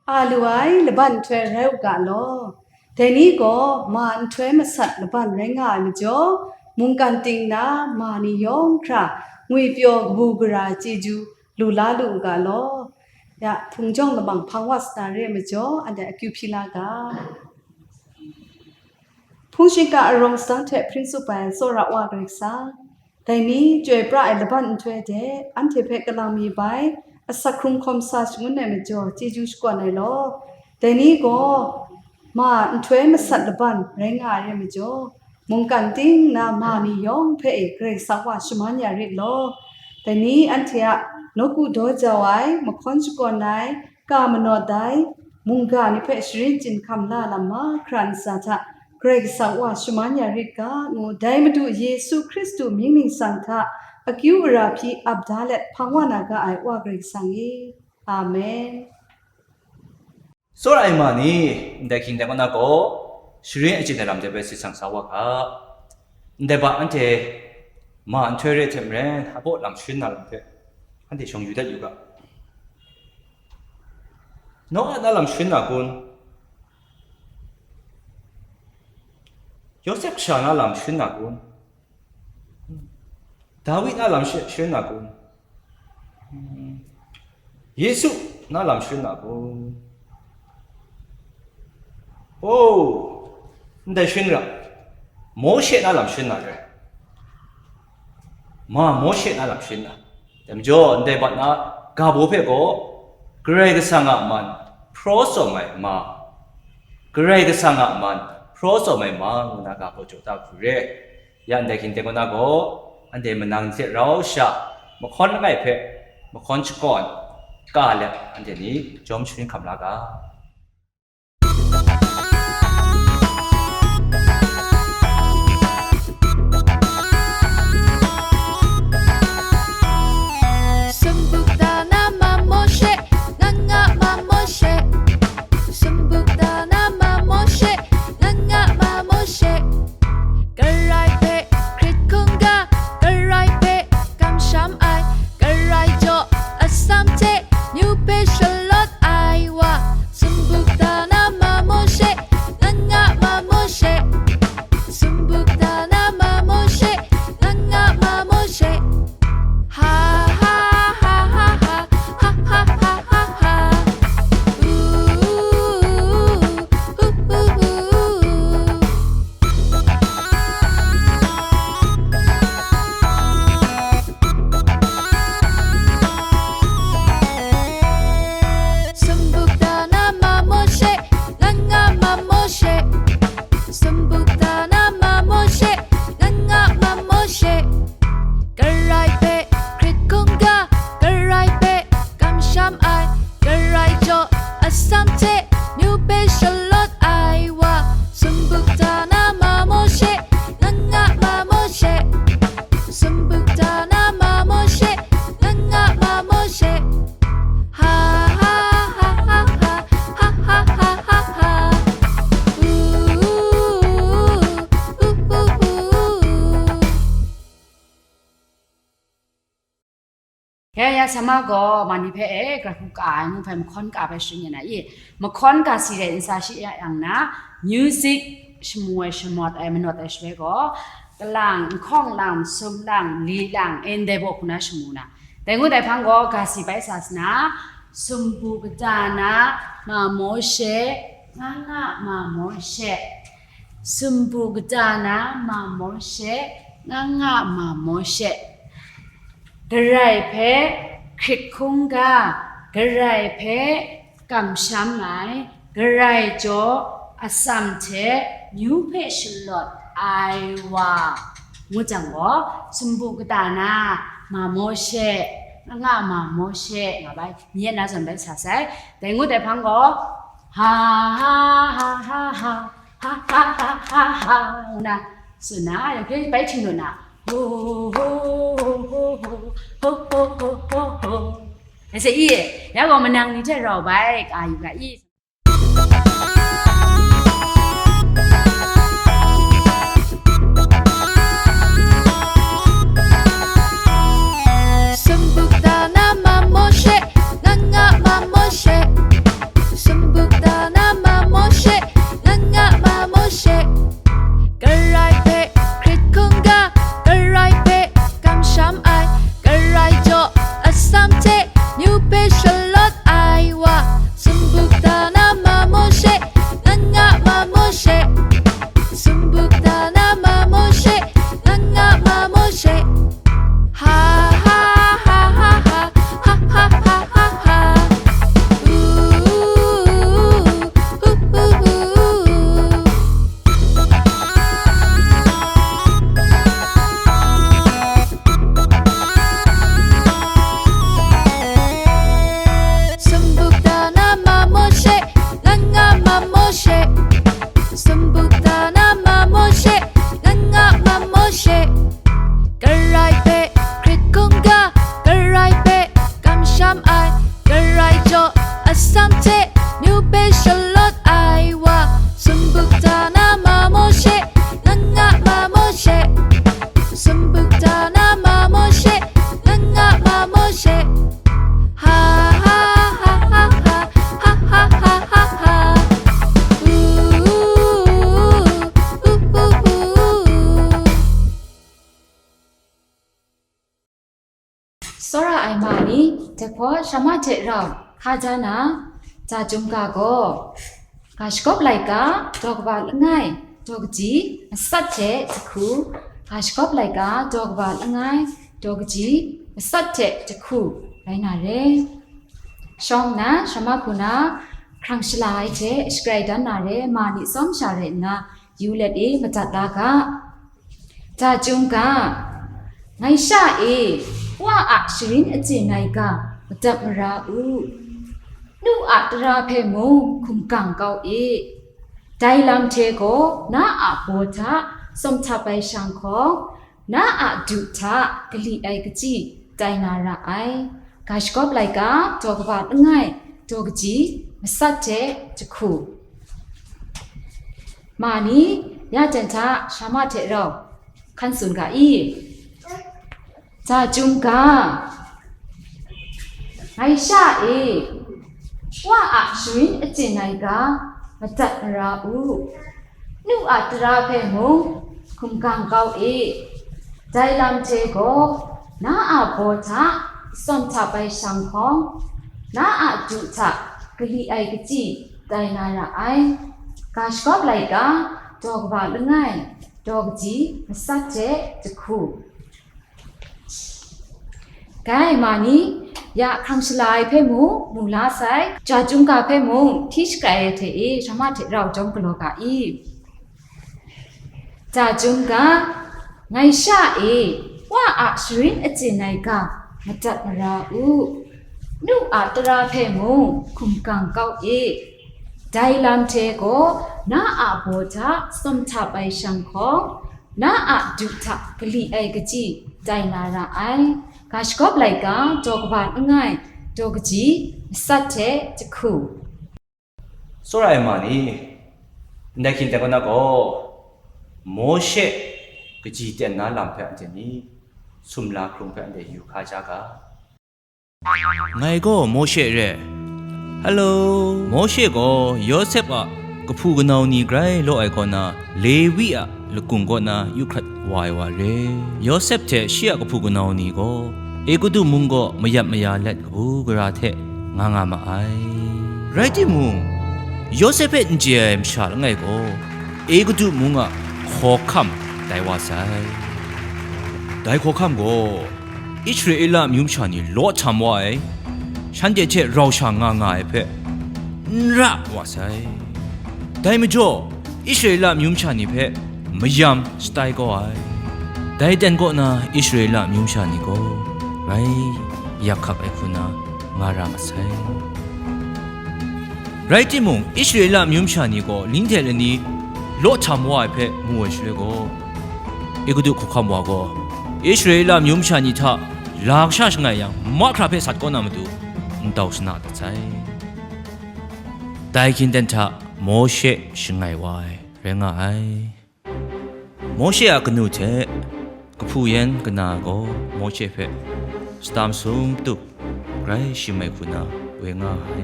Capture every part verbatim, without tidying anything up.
A lu ai laban nhtoi rai u ga law. Dai ni gaw ma nhtoi masat laban rai nga ai majaw, mungkan ting na ma ni yawng hkra ngwipyaw kabu gara chyeju lu la lu u ga law. Ya, hpung jawng lamang hpang wa sa na re ai majaw, anhte akyu hpyi la ga. Hpung shingkang arawng sadang hte hpring tsup ai tsawra Wa Karai Kasang, dai ni chyoi pra ai laban nhtoi de anhte hpe kalang mi bai, asak hkrung hkawm sa shangun ai majaw, chyeju shakawn ai law. Dai ni gaw ma nhtoi masat laban rai nga ai re majaw, mungkan ting na ma ni yawng hpe e Karai Kasang wa shaman ya rit law. Dai ni anhte a nawku daw jau ai, mahkawn shakawn ai, ka manawt ai, mungga ni hpe sharin chyinghkam la lam mahkra ntsa hta Karai Kasang wa shaman ya rit ga, ngu dai Madu Yesu Hkristu mying ningsang hta akyu ara hpyi ap da let hpang wa na ga ai Wa Karai Kasang e. Amen. Tsawra ai ma ni, ndai hkying dai kaw na gaw, sharin achyin ai lam de bai sit sang sa wa ga. Ndai ba anhte ma nhtoi re hte maren, abaw lam sharin na lam hpe, anhte shawng yu dat yu ga. Noa na lam sharin na kun? Yawsep sha na lam sharin na kun? Dawi na lam shi-, sharin na kun? Yesu na lam sharin na kun? Oh, ndai sharin ra. Mawshe na lam sharin na re. Ma Mawshe na lam sharin na. Dai majaw, ndai bat na ga baw hpe gaw, Karai Kasang a man hpraw tsawm ai ma, Karai Kasang a man hpraw tsawm ai ma, ngu na ga baw jaw da hku re. Ya ndai hkying dai kaw na gaw, anhte manang hte rau sha, mahkawn langai hpe, mahkawn shakawn, ka let, anhte ni jawm sharin hkam la ga. Sumbuk da na ma Mawshe, nga nga ma Mawshe. Sumbuk da na ma Mawshe, nga nga ma Mawshe. Karai hpe hkrit hkungga, Karai hpe kamsham ai, Karai jaw atsam hte myu hpe shalawt ai wa, sumbuk da na ma Mawshe, nga nga ma Mawshe, sumbuk da na ma Mawshe, nga nga ma Mawshe. Ha, ha, ha, ha, ha, ha, ha, ha, ha. Ooh, ooh, ooh, ooh, ooh. Sumbuk da na ma Mawshe, nga nga ma Mawshe. Sumbuk da na ma Mawshe, nga nga ma Mawshe. Karai hpe hkrit hkungga, Karai hpe kamsham ai, Karai jaw atsam hte myu hpe shalawt ai wa, sumbuk da na ma Mawshe, nga nga ma Mawshe, sumbuk da na ma Mawshe, nga nga ma Mawshe. Ha, ha, ha, ha, ha, ha, ha, ha, ha, ha. Ooh, ooh, ooh, ooh, ooh. Ya, ya, sa ma gaw, ma ni hpe e, gara hku ka ai ngu hpe, mahkawn ka hpe sharin ya na i? Mahkawn ka si rai n sa shi ya yang na, music shamu ai, shamawt ai, manawt ai shaloi gaw, kalang, nhkawng lang, masum lang, li lang, e ndai baw hku na shamu na. Dai ngut ai hpang gaw, ga si bai sa sa na, sumpu kata na, ma Mawshe, nga nga ma Mawshe. Sumpu kata na, ma Mawshe, nga nga ma Mawshe. Karai hpe hkrit hkungga, Karai hpe kamsham ai, Karai jaw atsam hte myu hpe shalawt ai wa, ngu jang gaw, sumpu kata na, ma Mawshe, nga nga ma Mawshe, nga bai, nye na zawn bai sa sai. Dai ngut ai hpang gaw, ha, ha, ha, ha, ha, ha, ha, ha, ha, ha, ngu na, tsun na, yawng hpe bai hting lu na, ho, ho, ho, ho. Ese i, ya gaw manang ni hte rau bai, ka yu ga i. Dai hpaw, Shamahte rau hka ja na, Ja Chyum Ga gaw, Ga Shagawp Laika, daw kaba langai, daw kaji, matsat hte jahku, Ga Shagawp Laika, daw kaba langai, daw kaji, matsat hte jahku, rai nga re. Shawng nna, Shamahku na, hkrang shala ai hte shagrai dan na re, ma ni tsawm sha rai nna, yu let e madat la ga. Ja Chyum Ga, ngai sha e, Wa a sharin achyin ai ga, madat mara u. Nu a tara hpe mung hkum gang kau e. Dai lam hte gaw na a baw hta tsawm htap ai shang hkawng, na a du hta kali ai kachyi tai na ra ai. Ga Shagawp Laika, daw kaba langai, daw kaji, matsat hte jahku. Ma ni, ya jan hta, Shamahte rau hkan tsun ga i? Ja Chyum Ga, ngai sha e, Wa a sharin achyin ai ga, madat mara u. Nu a tara hpe mung hkum gang kau e. Dai lam hte gaw, na a baw hta tsawm htap ai shang hkawng, na a du hta kali ai kachyi tai na ra ai. Ga Shagawp Laika, daw kaba langai, daw kaji, matsat hte jahku. Gai, ma ni, ya hkrang shala ai hpe mung mu la sai, Ja Chyum Ga hpe mung hti shagrai ai hte e, Shamahte rau jawm galaw ga i? Ja Chyum Ga, ngai sha e, Wa a sharin achyin ai ga, madat mara u. Nu a tara hpe mung hkum gang kau e. Dai lam hte gaw, na a baw hta tsawm htap ai shang hkawng, na a du hta kali ai kachyi tai na ra ai. Ga Shagawp Laika, daw kaba langai, daw kaji, matsat hte jahku. Tsawra ai ma ni, ndai hkying hte kaw na gaw, Mawshe kaji ten na lam hpe anhte ni sumla hkrung hpe anhte yu hka ja ga. Ngai gaw Mawshe re. Hello, Mawshe gaw Yawsep a kahpu kanau ni grai law ai kaw na, Lewi a lakung kaw na yu hkrat wa ai wa re. Yawsep hte shi a kahpu kanau ni gaw Egutu mung gaw mayat maya let kabu gara hte nga nga ma ai. Rai timung, Yawsep hpe n chye ai masha langai gaw Egutu mung a hkawhkam tai wa sai. Dai hkawhkam gaw Israela amyu masha ni law htam wa ai, shanhte hte rau sha nga nga ai hpe n ra wa sai. Dai majaw, Israela amyu masha ni hpe mayam shatai kau ai. Dai ten kaw na Israela amyu masha ni gaw rai yak hkak ai hku na nga ra masai. Rai timung, Israela amyu masha ni gaw lani hte lani law htam wa ai hpe mu ai shaloi gaw, Egutu hkawhkam wa gaw Israela amyu masha ni hta la kasha shangai yang, mahkra hpe sat kau na matu ntau shana dat sai. Dai hkying ten hta Mawshe shangai wa ai rai nga ai. Mawshe a kanu hte kahpu yan kana gaw Mawshe hpe shata masum tup grai shim ai hku na woi nga ai.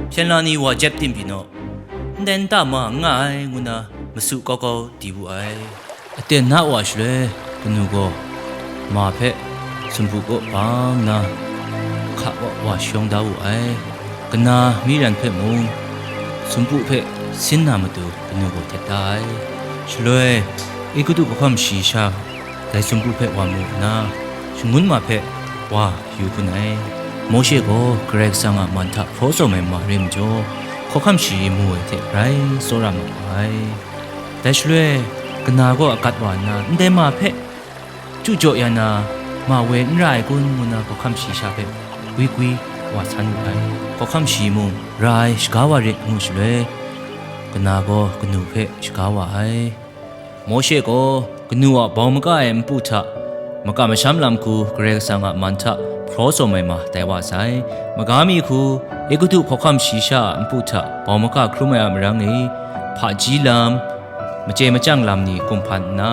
Hpyen la ni wa jep tim pyi naw, ndai nta ma n nga ai, ngu na masu kau kau di wu ai. Aten na wa shaloi, kanu gaw ma hpe sumpu kaw bang nna, hka wa wa shawng da wu ai. Kana Miran hpe mung, sumpu hpe sin na matu kanu gaw htet da ai. Shaloi, Egutu hkawhkam shayi sha dai sumpu hpe wa mu nna, shangun ma hpe wa yu hkun ai. Mawshe gaw Karai Kasang a man hta hpraw tsawm ai ma re majaw, hkawhkam shayi mu ai hte rai tsawra ma ai. Dai shaloi, kana gaw agat wa nna, ndai ma hpe chyu jaw ya na, ma woi n ra ai kun, ngu na hkawhkam shayi sha hpe gwi gwi wa san wu ai. Hkawhkam shayi mung ra ai, shaga wa rit, ngu shaloi, kana gaw kanu hpe shaga wa ai. Mawshe gaw kanu a bau maka ai npu hta makam masham lam hku Karai Kasang a man hta hpraw tsawm ai ma tai wa sai. Maga mi hku, Egutu hkawhkam shayi sha a npu hta bau maka hkrum ai a marang e, hpaji lam, machyai machyang lam ni kumhpan nna,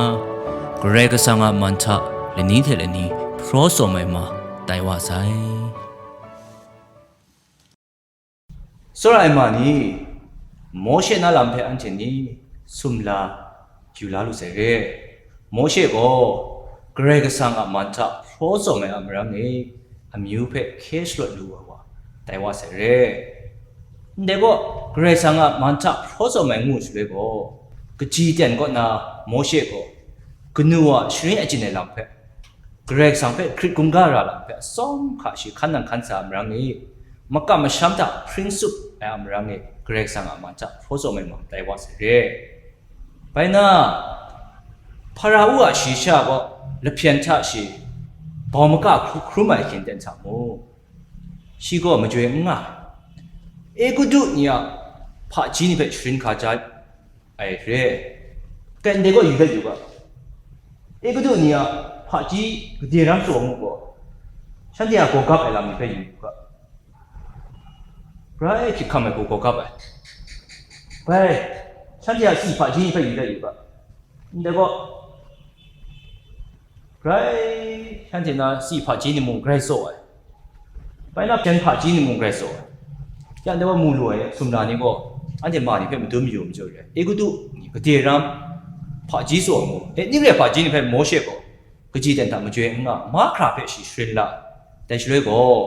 Karai Kasang a man hta lani hte lani hpraw tsawm ai ma tai wa sai. Tsawra ai ma ni, Mawshe na lam hpe anhte ni sumla yu la lu sai re. Mawshe gaw Karai Kasang a man hta hpraw tsawm ai a marang e, amyu hpe hkye shalawt lu ai wa, tai wa sai re. Ndai gaw, Karai Kasang a man hta hpraw tsawm ai ngu shaloi gaw, kaji ten kaw na Mawshe gaw, kanu a sharin achyin ai lam hpe, Karai Kasang hpe hkrit hkungga ra lam hpe atsawm hka shi hkan nang hkan sa ai marang e, makam masham hta hpring tsup ai a marang e, Karai Kasang a man hta hpraw tsawm ai ma tai wa sai re. Bai na, Hpara-u a shayi sha gaw lahpyen hta shi bau maka hkru hkrum ai hkyen ten hta mu. Shi gaw majoi n nga ai. Egutu ni a hpaji ni hpe sharin hkaja ai re. Kai, ndai gaw yu dat yu ga. Egutu ni a hpaji gade ram tsaw mu gaw, shanhte a gaw gap ai lam ni hpe yu yu ga. Grai hkyit hkam ai hku gaw gap ai. Bai, shanhte a si hpaji ni hpe yu dat yu ga. Ndai gaw, grai shanhte na si hpaji ni mung grai tsaw ai. Bai na hpyen hpaji ni mung grai tsaw ai. Ya, ndai wa mu lu ai sumla ni gaw, anhte ma ni hpe madun mayu majaw re ai. Egutu ni gade ram hpaji tsaw ai mu, etnik re ai hpaji ni hpe Mawshe gaw kaji ten hta majoi n nga, mahkra hpe shi sharin la ai. Dai shaloi gaw,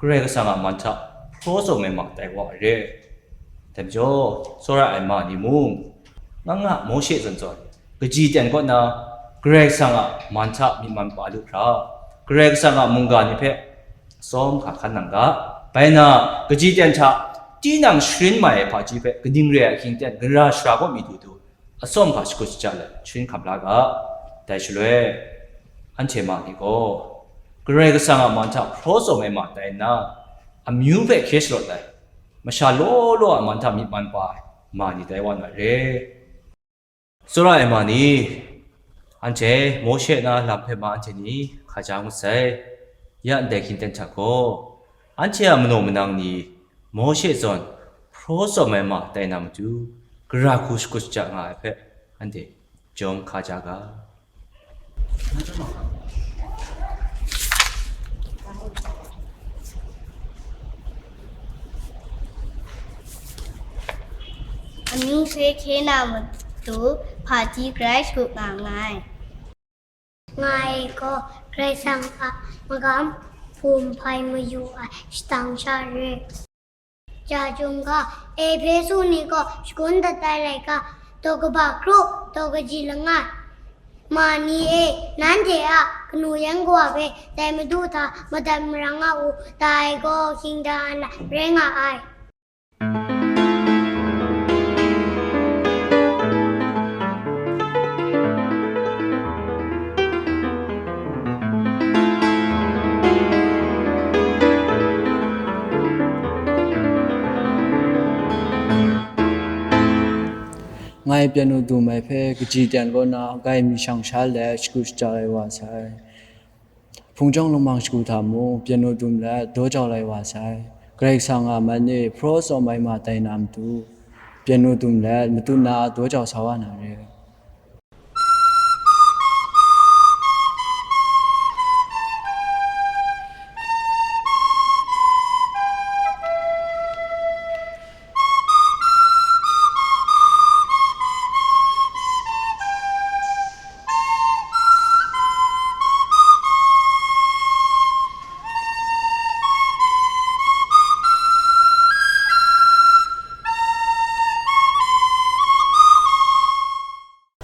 Karai Kasang a man hta hpraw tsawm ai ma tai wa ai re. Dai majaw, tsawra ai ma ni mung, nga nga Mawshe zawn zawn, kaji ten kaw na, Karai Kasang a man hta myi man pa lu hkra, Karai Kasang a mungga ni hpe tsawm hka hkan nang ga. Bai na, kaji ten hta tinang sharin mai ai hpaji hpe kaning re ai ahkying ten gara shara kaw mi du du, atsawm hka shakut shaja let sharin hkam la ga. Dai shaloi, anhte ma ni gaw, Karai Kasang a man hta hpraw tsawm ai ma tai nna, amyu hpe hkye shalawt ai, masha law law a man hta myi man pa ai ma ni tai wa na re. Tsawra ai ma ni, anhte Mawshe na lam hpe ma anhte ni hkaja ngut sai, ya ndai hkying ten hta gaw, anhte a manaw manang ni Mawshe zawn hpraw tsawm ai ma tai na matu, gara hku shakut shaja nga ai hpe, anhte jawm hkaja ga. Amyu hpe hkye na matu, hpaji grai shakut nga nngai. Ngai gaw Karai Kasang a magam hpum hpai mayu ai shadang sha re. Ja chyum ga, Ehpesu ni gaw shagun dat ai laika, daw kaba kru, daw kaji langai, ma ni e, nanhte a kanu yan kawa hpe dai Madu hta madat marang nga u, dai gaw hkying da ai rai nga ai. Ngai Pyanu Dum ai hpe kaji ten kaw na gai mi shang sha let shakut shaja ai wa sai. Hpung jawng lungmang shagu hta mung, Pyanu Dum let daw jau lai wa sai. Karai Kasang a man e hpraw tsawm ai ma tai na matu, Pyanu Dum let matut na daw jau sa wa na re.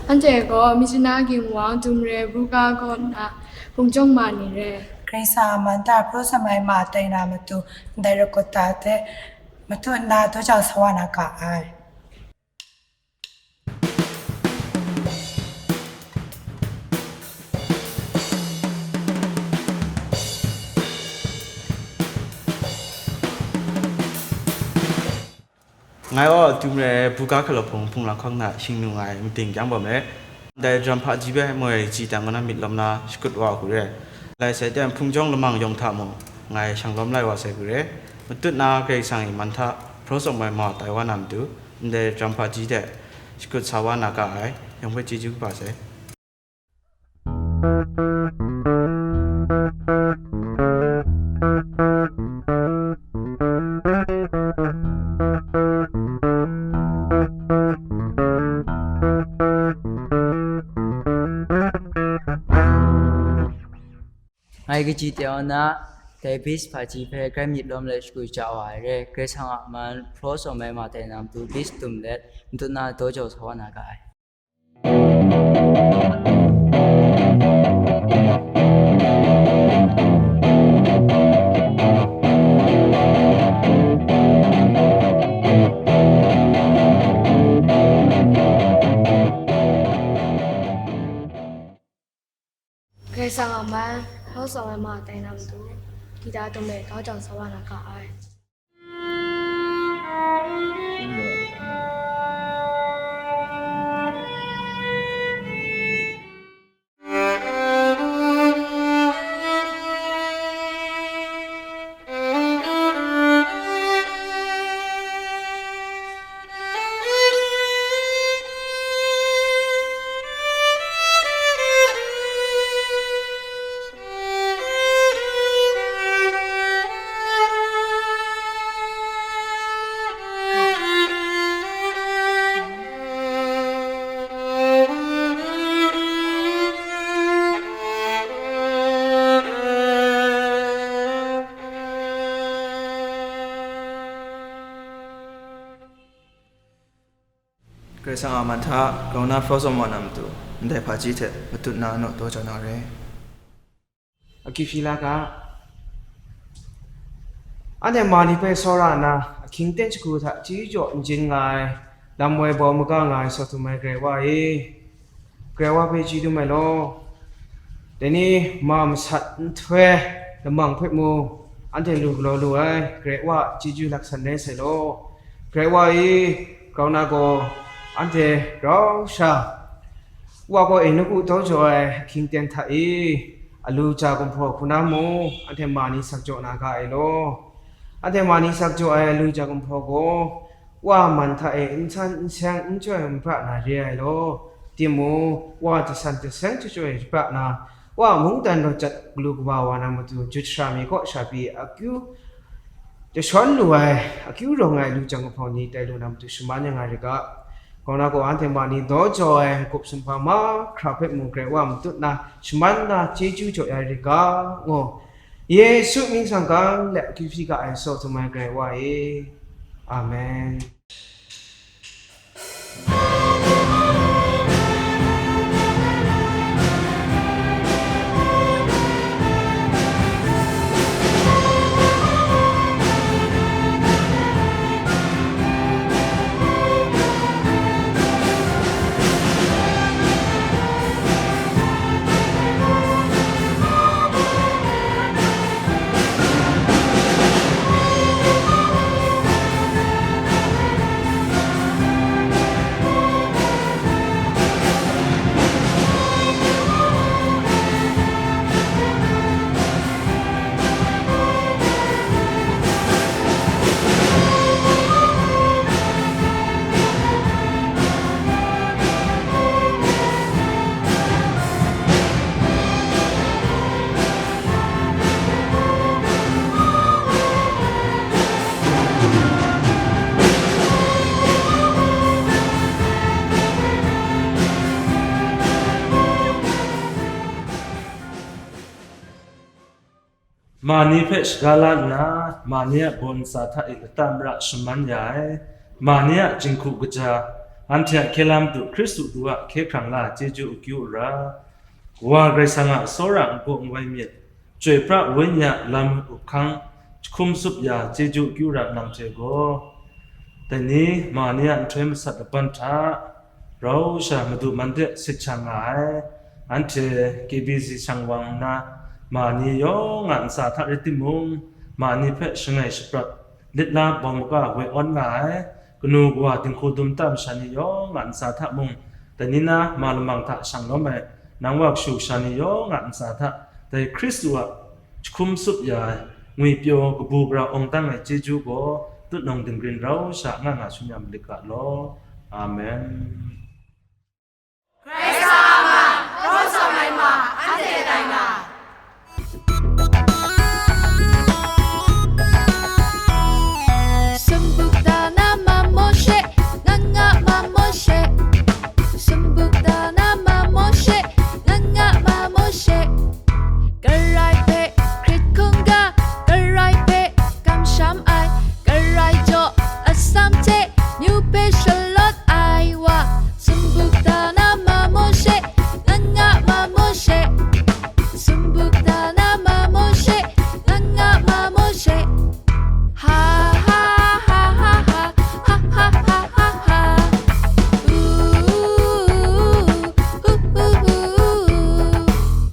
Anhte gaw Myitkyina Ginwang Dum re Buga kaw na hpung jawng ma ni re. Karai Kasang a man hta hpraw tsawm ai ma tai na matu, ndai rakut ta hte matu nna daw jau sa wa na ga ai. Ngai aw Dum re Buga hkalaw hpung hpung lang hkawng hta shing nu nga ai mating kyang bawm let, ndai daram hpaji hpe moi ai kaji ten kaw na myit lawm na shakut wa hku re. Lai sai ten hpung jawng lamang yawng hta mung ngai shang lawm lai wa sai hku re. Matut na Karai Kasang i man hta hpraw tsawm ai ma tai wa na matu, ndai daram hpaji hte shakut sa wa na ga ai, yawng hpe chyeju kaba sai. Ngai kaji teng na Dai bis hpaji hpe grai myit lawm let shakwi ja wa ai re, Karai Kasang a man hpraw tsawm ai ma tai na matu bis dum let, matut na daw jau sa wa na ga ai. Karai Kasang a man hpraw tsawm ai ma tai na matu, kita dum let daw jau sa wa na ga ai. Karai Kasang a man hta grau na hpraw tsawm wa na matu, ndai hpaji hte matut na naw daw jau na re. Akyu hpyi la ga. Anhte ma ni hpe tsawra nna, ahkying ten shagu hta chyeju jaw n jin nga ai, lam woi bau maga nga ai, sawt htum ai Karai Wa e, Karai Wa hpe chyeju dum ai law. Dai ni ma masat nhtoi lamang hpe mung, anhte lu galaw lu ai Karai Wa a chyeju laksan rai sai law. Karai Wa e, grau na gaw, anhte grau sha, Wa gaw e nawku daw jau ai ahkying ten hta e, alu ja gumhpraw hku na mung, anhte ma ni sak jaw na ga ai law. Anhte ma ni sak jaw ai alu ja gumhpraw gaw, Wa a man hta e n san n seng n chyoi n pra na re ai law. Timung, Wa a jasan jaseng chyoi chyoi pra na, Wa a mungdan rawt jat galu kaba wa na matu, jut sara mi kaw sha pyi akyu jashawn lu ai, akyu rawng ai lu jang kahpawng ni tai lu na matu shaman ya nga ri ga. Grau na gaw, anhte ma ni daw jau ai, n-gup sumhpa mahkra hpe mung Karai Wa matut na, shaman na, chyeju jaw ya ri ga, ngu. Yesu mying sanggang let akyu hpyi ga ai, sawt htum ai Karai Wa e. Amen. Ma ni hpe shaga la nna, ma ni a baw ntsa hta e lata mara shaman ya ai, ma ni a jinghku kaja, anhte a hkye la matu Hkristu du a hkye hkrang la chyeju akyu ara, Kawa Karai Kasang a tsawra n-gaw n-wai myit, Chyoi pra Wenyi a lam up hkang jahkum tsup ya chyeju akyu ara nang hte gaw, dai ni ma ni a nhtoi masat laban hta, rau sha Madu man de sit shang nga ai, anhte K B C shang wang nna, ma ni yawng a ntsa hta rai timung, ma ni hpe shangai shaprat, lit la bawng maga woi awn nga ai, kanu kawa dinghku dum ta masha ni yawng a ntsa hta mung, dai ni na ma lamang hta shang lawm ai, nang wa kashu kasha ni yawng a ntsa hta, dai Hkristu a jahkum tsup ya ai, ngwipyaw kabu gara awng dang ai chyeju gaw, tutnawng dingrin rau sha nga nga sum ya malit ga law. Amen.